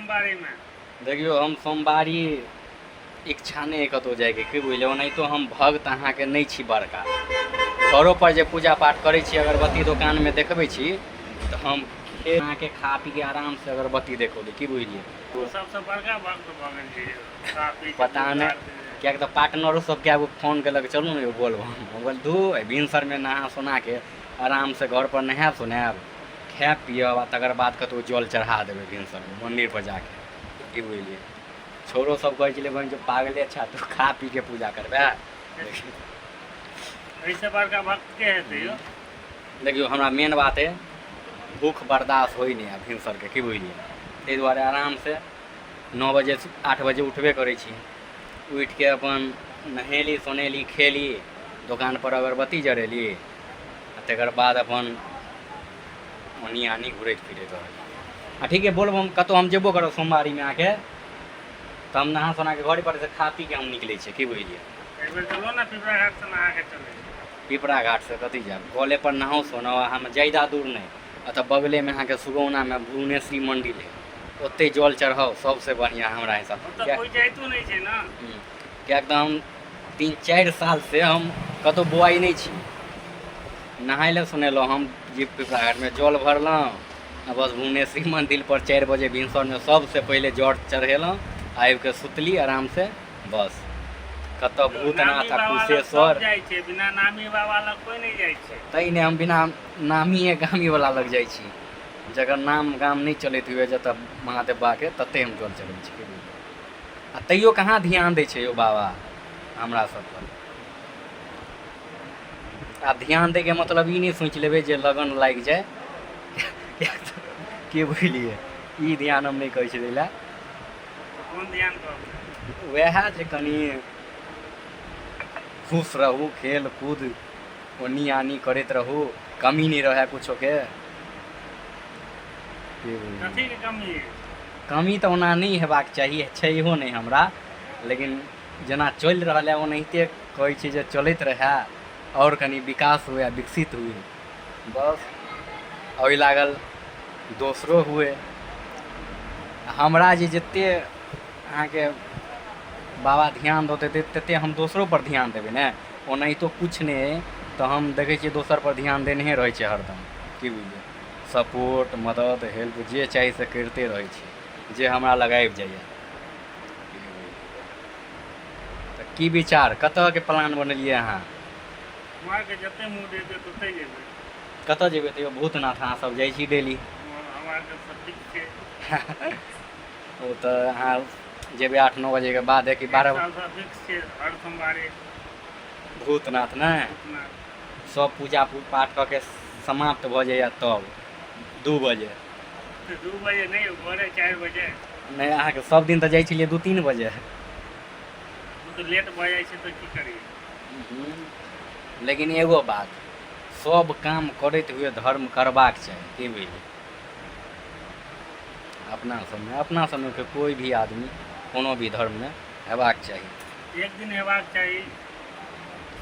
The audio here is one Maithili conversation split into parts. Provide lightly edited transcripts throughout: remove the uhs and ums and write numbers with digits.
सोमवारीमे? देखियौ, हम सोमवारी इच्छा नहि अइ कतहु जाइके, की बुझलियै? ओनाहितो हम भक्त अहाँके नहि छी बड़का। घरो पर जे पूजा पाठ करै छी, अगरबत्ती दोकानमे देखबै छी तऽ हम अहाँके खा पी के आरामसँ अगरबत्ती देखौली, की बुझलियै? ओ सबसँ बड़का भक्त भऽ गेल छी यौ, खा पी के पता नहि किएक तऽ पार्टनरो सब कए गो फोन केलक, चलू ने यौ बोलबम। हम कहलियै धू, भिनसरमे नहा सोनाके आरामसँ घर पर नहायब सोनायब, खायब पियब आ तकर बाद कतहु जल चढ़ा देबै भिनसरमे मन्दिर पर जाके, की बुझलियै? छोरो सब कहै छलै, बहिन जो पागले छा तू, खा पी के पूजा करबै? एहिसँ बड़का भक्त के हेतै यौ? देखियौ, हमरा मेन बात है भूख बर्दाश्त होइ नहि है भिनसरके, की बुझलियै? ताहि दुआरे आरामसँ 9 बजे 8 बजे उठबे करै छी। उठिके अपन नहेली सोनेली, खेली, दोकानपर अगरबत्ती जरेली आ तकर बाद अपन ओनी आनी घुरैत फिरैत रहली। आ ठीक है, बोलबम कतहु हम जेबो करब सोमवारीमे अहाँके तऽ हम नहा सोना के घरे पर से खा पी के हम निकलै छियै, की बुझलियै? एक बेर चलो ने पिपरा घाट से नहा के चलै। पिपरा घाट से कथी जायब? कले पर नहाउ सोनाउ। आ हम ज्यादा दूर नहि, एतऽ बगलेमे अहाँके सुगौनामे भुवनेश्वरी मन्दिर है, ओतहि जल चढ़ाउ, सबसँ बढ़िआँ हमरा हिसाब। ओतऽ कोइ जाइतो नहि छै ने। किएक तऽ हम 3-4 सालसँ हम कतहु बौआइ नहि छी। नहाय लए सुनेलहुँ हम जे पिपरा घाटमे जल भरलहुँ आ बस भुवनेश्वरी मन्दिर पर 4 बजे भिनसरमे सबसँ पहिले जल चढ़ेलहुँ, आबिके सुतली आरामसँ। बस कतऽ भूतनाथ आ कुशेश्वर जाइ छै, बिना नामी बाबा लग कोइ नहि जाइ छै। तै नहि हम बिना नामिए गामीवला लग जाइ छी। जकर नाम गाम नहि चलैत हुए जतऽ महादेव बाबाके, ततहि हम जल चढ़बै छी। आ तैयो कहाँ ध्यान दै छै यौ बाबा हमरा सब पर। आ ध्यान दैके मतलब ई नहि सोचि लेबै जे लगन लागि जाय, के बुझलियै? ई ध्यान हम नहि कहै छी दै लए। कोन ध्यान कहबै? वएह जे कनि खुश रहू, खेल कूद ओनी आनी करैत रहू, कमी नहि रहए कुछोके। कथीके कमी? कमी तऽ ओना नहि हेबाक चाही, छैहो नहि हमरा, लेकिन जेना चलि रहल है ओनाहिते कहै छी जे चलैत रहए आओर कनि विकास हुए, विकसित हुए, बस ओहि लागल दोसरो हुए। हमरा जे जते अहाँके बाबा ध्यान देतै तते हम दोसरो पर ध्यान देबै ने। ओनाहितो किछु नहि अइ तऽ हम देखै छियै दोसर पर ध्यान देनहे रहै छियै हरदम, की बुझलियै? सपोर्ट, मदद, हेल्प जे चाही से करिते रहै छी जे हमरा लग आबि जाइए। तऽ की विचार, कतऽके प्लान बनेलियै अहाँ? हमरा जते मूड हेतै तते जेबै। कतऽ जेबै तैयो? भूतनाथ अहाँ सब जाइ छी डेली। हमरा सब ठीक छै। ओ तऽ अहाँ जेबै 8-9 बजेके बाद कि 12? फिक्स छै हर सोमवारी। भूतनाथ ने? भूतनाथ। सब पूजा पाठ कऽ के समाप्त भऽ जाइए तब 2 बजे? 2 बजे नहि, भोरे 4 बजे। नहि, अहाँके सब दिन तऽ जाइ छलियै 2-3 बजे। ओ तऽ लेट भऽ जाइ छै तऽ की करियै? लेकिन एगो बात, सब काम करैत हुए धर्म करबाक चाही, की बुझलियै? अपना सबमे, अपना सबमे कोइ भी आदमी कोनो भी धर्ममे हेबाक चाही। एक दिन हेबाक चाही,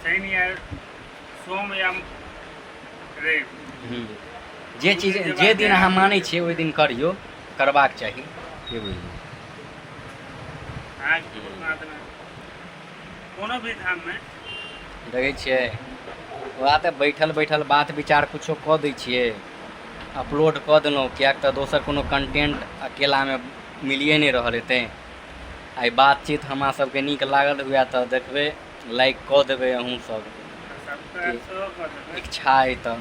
शनि या सोम या रवि। जे चीज जे दिन अहाँ मानै छियै ओहि दिन करियौ, करबाक चाही, की बुझलियै? अहाँके भूतनाथमे कोनो भी धाममे। देखै छियै, वएह तऽ बैठल बैठल बात विचार कुछो कऽ दै छियै, अपलोड कऽ देलहुँ, किएक तऽ दोसर कोनो कंटेंट अकेलामे मिलिए नहि रहल हेतै। आइ बातचीत हमरा सबके नीक लागल हुए तऽ देखबै, लाइक कऽ देबै अहूँ सब। सब्सक्राइब सेहो कऽ देबै। इच्छा अइ तऽ।